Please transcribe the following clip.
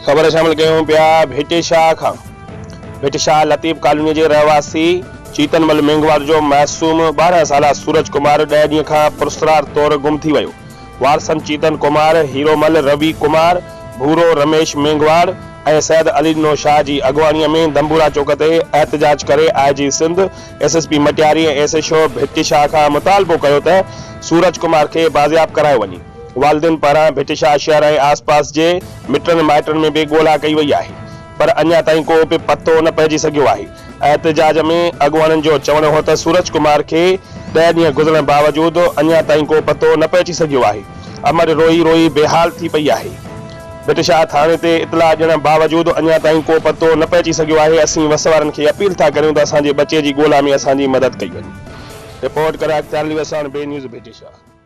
خبر شامل ڪيون پيا ڀٽ شاهه کان. ڀٽ شاهه لطيف ڪالوني جي رهواسي چيتن مل مينگهواڙ جو معصوم 12 سالا سورج ڪمار ڏهه ڏينهن کان پراسرار طور گم ٿي ويو. وارثن چيتن ڪمار، هيرو مل، روي ڪمار، ڀورو، رميش مينگهواڙ ۽ سيد علي ڏنو شاهه جي اڳواڻي ۾ دنبورا چوڪ تي احتجاج ڪري I G Sindh, S S P Matiari ۽ S H O Bhit Shah کان مطالبو ڪيو ته سورج ڪمار کي بازياب ڪرايو وڃي. والدين پاران ڀٽ شاهه شهر ۽ آس پاس جي مٽن مائٽن ۾ به ڳولا ڪئي وئي آهي پر اڃا تائين ڪو به پتو نه پئجي سگهيو آهي. احتجاج ۾ اڳواڻن جو چوڻ هو ته سورج ڪمار کي ڏهه ڏينهن گذرڻ باوجود اڃا تائين ڪو پتو نه پئجي سگهيو آهي، امڙ روئي روئي بيحال ٿي پئي آهي. ڀٽ شاهه ٿاڻي تي اطلاع ڏيڻ باوجود اڃا تائين ڪو پتو نه پئجي سگهيو آهي، اسين وس وارن کي اپيل ٿا ڪريون ته اسان جي ٻچي جي ڳولا ۾ اسان جي مدد ڪئي وڃي. رپورٽ ڪري اختيار علي وساڻ، بي نيوز، ڀٽ شاهه.